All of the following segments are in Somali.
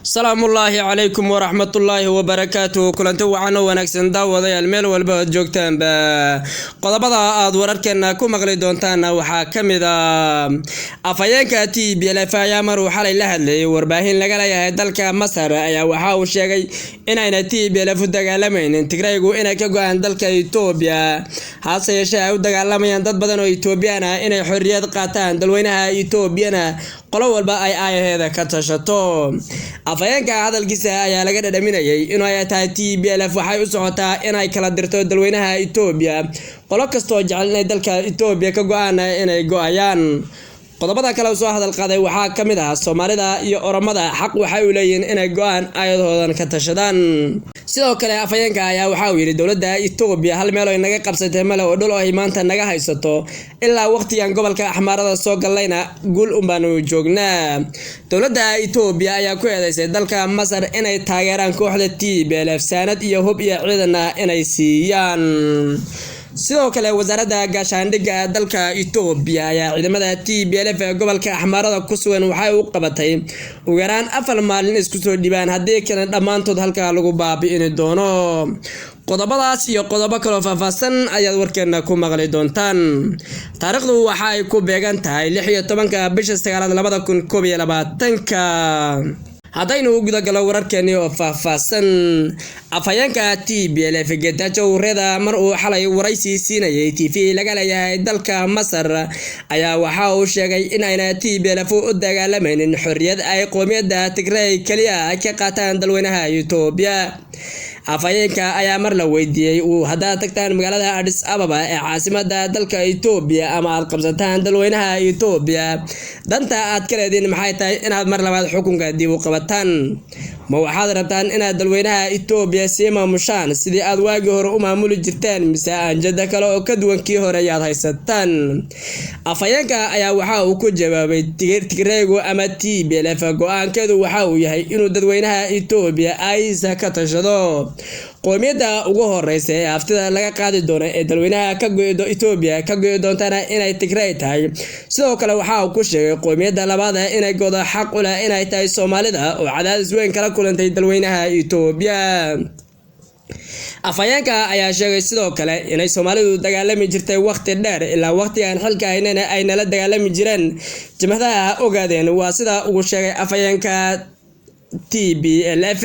Salaamullaahi calaykum waraxmatullaahi wabarakaatuhu. Kulanti wacan oo wanaagsan, daawadayaal, meel walba ood joogtaanba. Qodobada aad wararkeena ku maqli doontaanna waxaa ka mid a: afhayeenka TPLF ayaa maruu xalay la hadlayay warbaahin laga leeyahay dalka Masar ayaa waxa uu sheegay inayna TPLF u dagaalamaynin Tigraygu inay ka go-aan dalka Itoobiya, hase yeeshee ay u dagaalamayaan dad badan oo Itoobiyaan ah inay xorriyad qaataan, dalweynaha Itoobiyana qolo walba ay aayaheeda ka tashato. Afhayeenka hadalkiisa ayaa laga dhadhaminayay inuu ay tahay TPLF waxay u socotaa inay kala dirto dalweynaha Itoobiya, qolo kastoo jecel inay dalka Itoobiya ka go-aan inay go-ayaan. Qodobada kale soo hadal qaaday waxaa ka mid ah Soomaalida iyo Oromada xaq waxay u leeyihiin inay go-aan ayadoodan ka tashadaan. Sidoo kale afhayeenka ayaa waxa uu yidhi dowladda Itoobiya hal meel oo naga qabsatay male oo dhul ay maanta naga haysato, ilaa waqtigan gobolka Axmaarada soo gallayna guul unbaanu joognaa. Dowladda Itoobiya ayaa ku eedeysay dalka Masar inay taageeraan kooxda TPLF, saanad iyo hub iyo ciidanna inay siiyaan. Sidoo kale wasaaradda gaashaandhigga dalka Itoobiya ayaa ciidamada TPLF ee gobolka Axmaarada ku sugan waxay u qabatay ugu yaraan 4 maalin isku soo dhibaan, haddii kale dhammaantood halkaa lagu baabi'ini doono. Qodobadaas iyo qodobo kaloo faahfaahsan ayaad warkeena ku maqli doontaan. Taariikhdu waxa ay ku beegan tahay 16-ka bisha sagaalaad 2021-ka. Haddaynu u gudagalo wararkeenii oo faahfaahsan, afhayeenka TPLF Getachew Reda mar uu xalay waraysi siinayay TV laga leeyahay dalka Masar ayaa waxa uu sheegay in ayna TPLF u dagaalamaynin xorriyad ay qoomiyadda Tigray keliya ay ka qaataan dalweynaha Itoobiya. Afhayeenka ayaa mar la weydiiyey uu haddaad tagtaan magaalada Addis Ababa ee caasimada dalka Itoobiya ama aad qabsataan dalweynaha Itoobiya, danta aad ka leediin maxay tahay inaad mar labaad xukunka dib u qabataan? Ma waxaad rabtaan inaad dalweynaha Itoobiya sii maamushaan sidii aad waagii hore u maamuli jirteen, mise anjada kale oo ka duwan kii hore ayaad haysataan? Afhayeenka ayaa waxa uu ku jawaabay Tigraygu ama TPLF go-aankeedu waxa uu yahay inuu dadweynaha Itoobiya aysa ka tashado. Qoomiyadda ugu horeysa ee haftida laga qaadi doono ee dalweynaha ka goydo Itoobiya ka goyi doontana inay Tigray tahay. Sidoo kale waxa uu ku sheegay qoomiyadda labaad inay godo xaq u leh inay tahay Soomaalida oo cadaadis weyn kala kulantay dalweynaha Itoobiya. Afhayeenka ayaa sheegay sidoo kale inay Soomaalidu dagaalami jirtay waqti dheer, ilaa waqtigan xilka haynana ay nala dagaalami jireen jimcadaha ogaadeen, waa sida uu sheegay afhayeenka TPLF.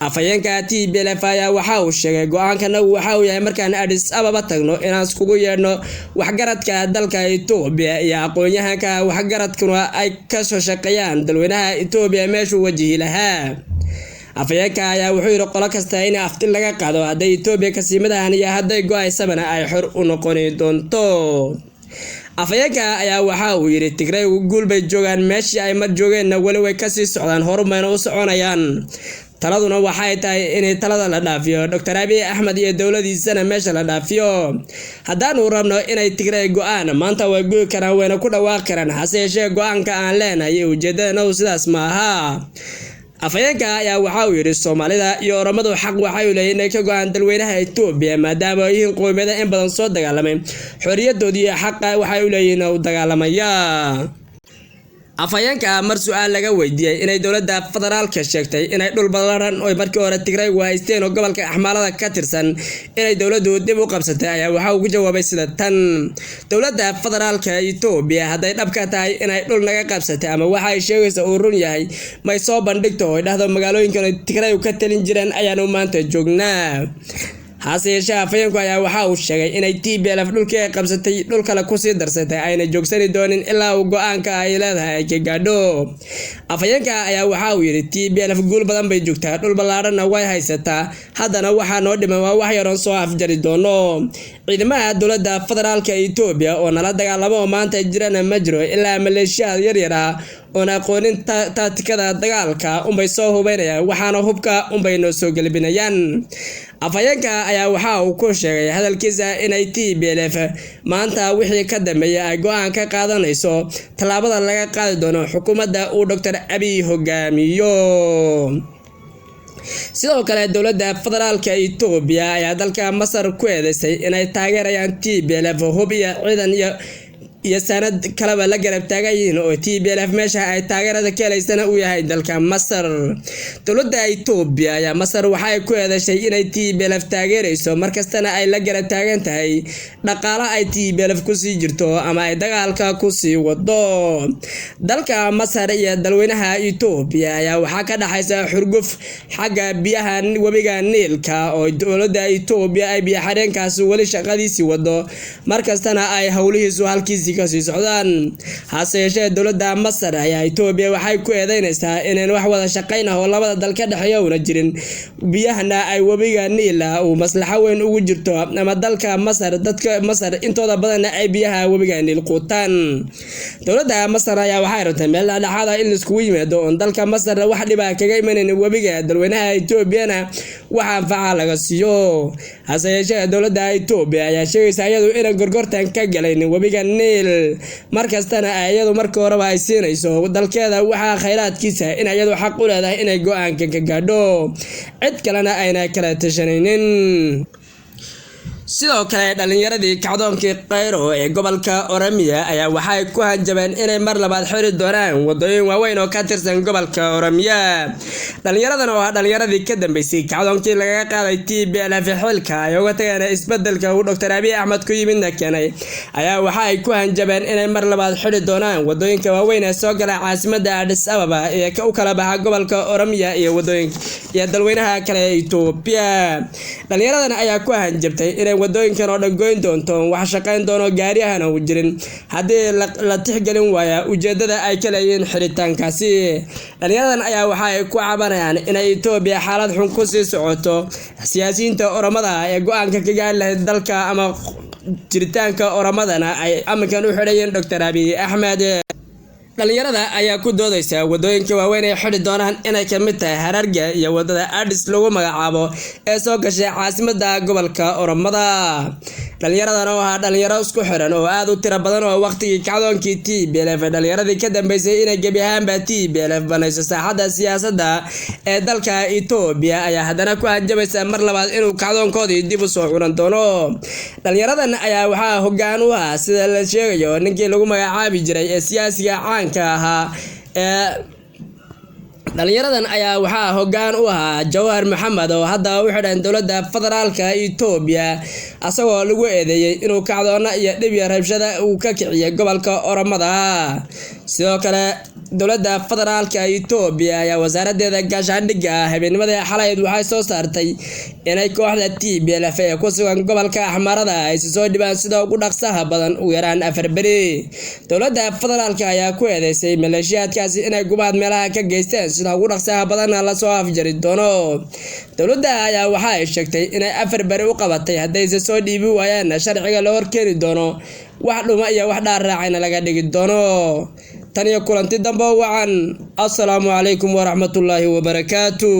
Afhayeenka TPLF ayaa waxa uu sheegay go-aankanagu waxa uu yahay markaan Addis Ababa tagno inaan iskugu yeedhno waxgaradka dalka Itoobiya iyo aqoon-yahanka, waxgaradkuna ay kasoo shaqeeyaan dalweynaha Itoobiya meeshuu wajihi lahaa. Afhayeenka ayaa wuxuu yidhi qolo kasta in afti laga qaado hadday Itoobiya kasiimadahan iyo hadday go-aysabana ay xor u noqoni doonto. Afhayeenka ayaa waxa uu yidhi Tigraygu guul bay joogaan, meeshii ay mar joogeenna weli way kasii socdaan, horumayna u soconayaan. Taladuna waxay tahay inay talada la dhaafiyo Dr. Abiy Axmed iyo dowladiisana meesha la dhaafiyo. Haddaanu rabno inay Tigray go-aan maanta way goyi karaan, wayna ku dhawaaqi karaan, hase yeeshee go-aanka aan leenahay ujeedadanadu sidaas ma aha. Afhayeenka ayaa waxa uu yidhi Soomaalida iyo Oromadu xaq waxay u leeyihiin inay ka go-aan dalweynaha Itoobiya, maadaama ay yihiin qoomiyada in badan soo dagaalamay, xorriyadoodii iyo xaqa waxay u leeyihiin u dagaalamaya. Afhayeenka mar su-aal laga weydiiyey inay dowladda federaalka sheegtay inay dhul ballaran oo markii hore Tigraygu haysteen oo gobolka Axmaarada ka tirsan inay dowladdu dib u qabsatay ayaa waxa uu ku jawaabay sida tan: dowladda federaalka Itoobiya hadday dhab ka tahay inay dhul naga qabsatay ama waxa ay sheegaysa uu run yahay, may soo bandhigto oo dhahdo magaalooyinkan Tigraygu ka talin jireen ayaanu maanta joognaa. Hase yeeshee afhayeenku ayaa waxa uu sheegay inay TPLF dhulkii ay qabsatay dhul kale kusii darsatay ayna joogsani doonin ilaa uu go-aanka ay leedahay ay ka gaadho. Afhayeenka ayaa waxa uu yidhi TPLF guul badan bay joogtaa, dhul ballaaranna way haysataa, haddana waxaa noo dhiman waa wax yaroon soo afjari doono. Ciidamada dowladda federaalka Itoobiya oo nala dagaalamo oo maanta jirana ma jiro, ilaa maleeshiyaad yaryar ah oon aqoonin taatikada dagaalka unbay soo hubeynayaan, waxaana hubka unbay noo soo gelbinayaan. Afhayeenka ayaa waxa uu ku sheegay hadalkiisa inay TPLF maanta wixii ka dambeeya ay go-aan ka qaadanayso tallaabada laga qaadi doono xukuumadda uu Dr. Abiy hogaamiyo. Sidoo kale dowladda federaalka Itoobiya ayaa dalka Masar ku eedeysay inay taageerayaan TPLF hub iyo ciidan iyo iyo sanad kaleba la garab taagan yihiin oo TPLF meesha ay taageerada ka helaysana uu yahay dalka Masar. Dowladda Itoobiya ayaa Masar waxay ku eedeysay inay TPLF taageerayso, markastana ay la garab taagan tahay dhaqaale ay TPLF kusii jirto ama ay dagaalka kusii wado. Dalka Masar iyo dalweynaha Itoobiya ayaa waxaa ka dhaxaysa xurguf xagga biyaha webiga Niilka, oo dowladda Itoobiya ay biyo xireenkaasi weli shaqadiisii wado, markastana ay howlihiisu halkiisii kasii socdaan. Hase yeeshee, dowladda Masar ayaa Itoobiya waxay ku eedeynaysaa inayn wax wada shaqayn ah oo labada dal ka dhexeeya una jirin, biyahana ay webiga Niila uu maslaxo weyn ugu jirto ama dalka Masar, dadka Masar intooda badanna ay biyaha webiga Niil quutaan. Dowladda Masar ayaa waxay rabtay meel dhexdhexaad ah in laiskugu yimaado, oon dalka Masar wax dhiba kaga imanayn webiga, dalweynaha Itoobiyana wax anfaca laga siiyo. Hase yeeshee, dowladda Itoobiya ayaa sheegaysa iyadu inay gorgortan ka galayn webiga Niil, markastana iyadu marka horeba ay siinayso dalkeeda waxaa khayraadkiisa in iyadu xaq u leedahay inay go-aanka ka gaadho, cid kalena ayna kala tashanaynin. Sidoo kale, dhalinyaradii kacdoonkii Kheyro ee gobolka Oromiya ayaa waxay ku hanjabeen inay mar labaad xiri doonaan wadooyin waaweyn oo ka tirsan gobolka Oromiya. Dhalinyaradan oo ah dhalinyaradii ka dambeysay kacdoonkii lagaga qaaday TPLF xilka ay uga tageen isbedelka uu Dr. Abiy Axmed ku yimidna keenay ayaa waxa ay ku hanjabeen inay mar labaad xiri doonaan wadooyinka waaweyn ee soo gala caasimadda Addis Ababa ee u kala baxa gobolka Oromiya iyo wadooyinka iyo dalweynaha kale ee Itoobiya. Dhalinyaradan ayaa ku hanjabtay inay wadooyinkan oo dhan goyn doonto, wax shaqayn doono gaariyahana uu jirin haddii la tixgelin waaya ujeedada ay ka leeyihiin xiritaankaasi. Dhalinyaradan ayaa waxa ay ku cabanayaan inay Itoobiya xaalad xun kusii socoto, siyaasiyiinta Oromada ee go-aanka ka gaari lahayd dalka ama jiritaanka Oromadana ay aminkan u xidhayeen Dr. Abiy Axmed. Dhalinyarada ayaa ku doodaysa wadooyinka waaweyn ay xidhi doonaan inay ka mid tahay Hararge iyo wadada Addis lagu magacaabo ee soo gashay caasimada gobolka Oromada. Dhalinyaradan oo ahaa dhalinyaro isku xiran oo aad u tiro badan oo waqtigii kacdoonkii TPLF dhalinyaradii ka dambeysay inay gebi ahaanba TPLF banayso saaxadda siyaasadda ee dalka Itoobiya ayaa haddana ku hanjabaysa mar labaad inuu kacdoonkoodii dib u soo cunan doono. Dhalinyaradan ayaa waxaa hoggaan u ah, sida la sheegayo, ninkii lagu magacaabi jiray ee siyaasiga caanka ahaa ee Dhalinyaradan ayaa waxaa hoggaan u ahaa Jawhar Maxamed oo hadda u xidhan dowladda federaalka Itoobiya, asagoo lagu eedeeyey inuu kacdoona iyo dhib iyo rabshada uu ka kiciyay gobolka Oromada. Sidoo kale, dowladda federaalka Itoobiya ayaa wasaaraddeeda gaashaandhigga habeennimadii xalayd waxay soo saartay inay kooxda TPLF ee ku sugan gobolka Axmarada ay soo dhibaan sida ugu dhaqsaha badan, ugu yaraan 4 beri. Dowladda federaalka ayaa ku eedeysay maleeshiyaadkaasi inay gubaad meelaha ka geysteen, sida ugu dhaqsaha badanna lasoo afjari doono. Dowladda ayaa waxa ay sheegtay inay 4 beri u qabatay, haddayse soo dhiibi waayaanna sharciga la horkeeni doono, wax dhuma iyo wax dhaar raacayna laga dhigi doono. Tan iyo kulanti dambe wacan, assalaamu calaykum waraxmatullaahi wabarakaatu.